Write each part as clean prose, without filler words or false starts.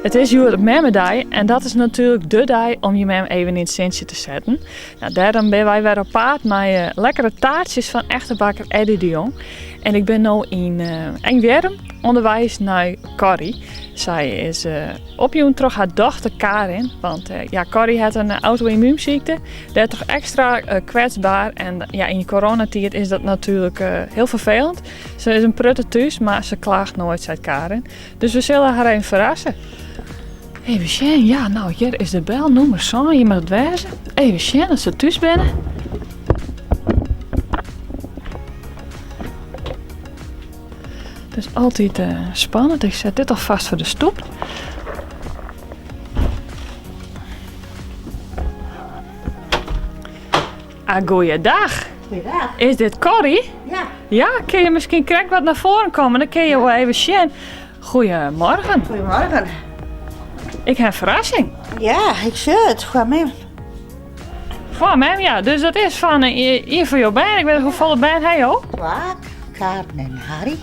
It is hjoed memmedei en dat is natuerlik de dei om je mem even yn it sintsje te setten. Nou, dêrom binne wy wer op paad mei eh, lekkere taartsjes fan echte bakker Eddy de Jong. En ik bin no yn uh, Engwierrum ûnderweis nei Corrie. Sy is uh, opjûn troch har dochter Karin. Want uh, ja, Corrie hat in auto-ymmuunsykte. Dêrtroch ekstra kwetsber. En ja, yn coronatiid is dat natuerlik hiel ferfelend. Se is in protte thús, mar se klaacht noait, seit Karin. Dus we sille har even ferrasse. Even sjen, ja, no, hjir is de bel, nûmer sân, hjir moat it wêze. Even sjen as se thús binne. It is altyd eh, spannend. Ik set dit alfêst foar de stoep. Ah, goeiedag. Goeiedag. Is dit Corrie? Ja. Ja, kin je miskien krekt wat nei foaren komme? Dan kin je wol even sjen. Goedemorgen. Goedemorgen. Ik ha in ferrassing. Ja, ik sjoch it foar mem. Foar mem, ja. Dus dat is fan ien fan jo bern. Ik wit net, hoefolle bern ha jo? Twa, Karin en Harry.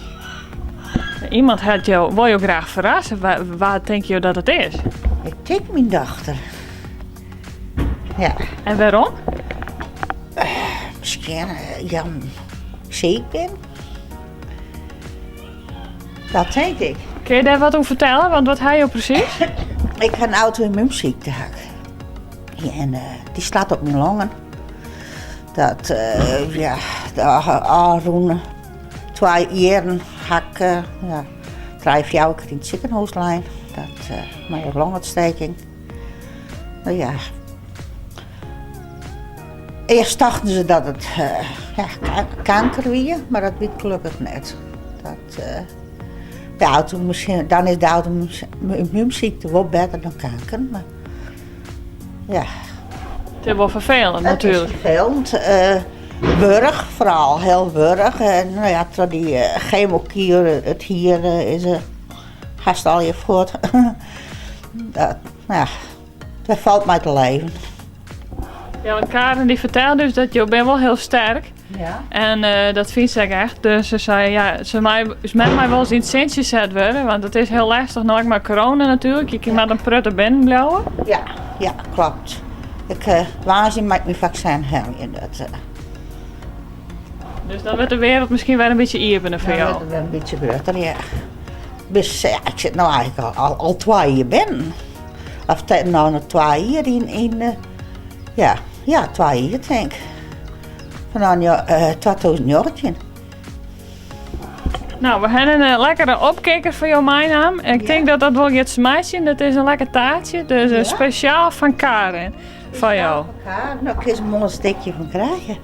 Iemand hat jo, wol jo graach ferrasse. Wa, wa tinke jo dat it is? Ik tink myn dochter. Ja. En wêrom? Miskien, ja, siik bin. Dat tink ik. Kin je dêr wat oer fertelle? Want wat ha jo presys? Ik ha in auto-ymmuunsykte. Ha ik. En dy slacht op myn longen. Dat, ja, de ôfrûne twa jierren ha ik ja, trije, fjouwer kear yn it sikehûs lein. Dat, mei in longontsteking. No ja, earst tochten se dat it ja, kanker wie, mar dat wie it gelokkich net. Dat, de auto, dan is de auto-ymmuunsykte wol better dan kanker, mar ja. It is wol ferfelend natuerlik. It is ferfelend. Wurch, foaral hiel wurch. En no ja, troch dy gemokuer, it hier is hast allegear fuort. Dat, ja, dat falt mei te leven. Ja, want Karen dy fertelde ús dat jo binne wol hiel sterk. Ja. En eh, dat fynt se ek echt. Dus se sei, ja, se mei, ús mem mei wolris yn it sintsje set wurde, want it is hiel lêstich no ek mei corona natuerlik. Je kinne mar in protte binnen bliuwe. Ja, ja, kloppet. Ik, uh, woansdei mei ik myn faksin helje. Dat, uh... Dus dan wurdt de wereld miskien wer in bytsje iepener foar Dan jo. wurdt it wer in bytsje grutter, ja. Dus ja, ik sit no eigentlik al, al twa jier binnen. Of te, no, noch twa jier yn, yn eh, ja, ja, twa jier tink. Fan uh, 2019. No, we hawwe in lekkere opkikker foar jo meinaam. Ik tink dat dat wol giet smeitsjen. Dat is in lekker taartsje. Dus ja. spesjaal fan Karin foar jo. Karin, no kin se moai in stikje fan krije.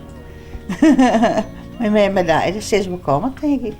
Mei mei dij, dat sis bekomme, tink ik.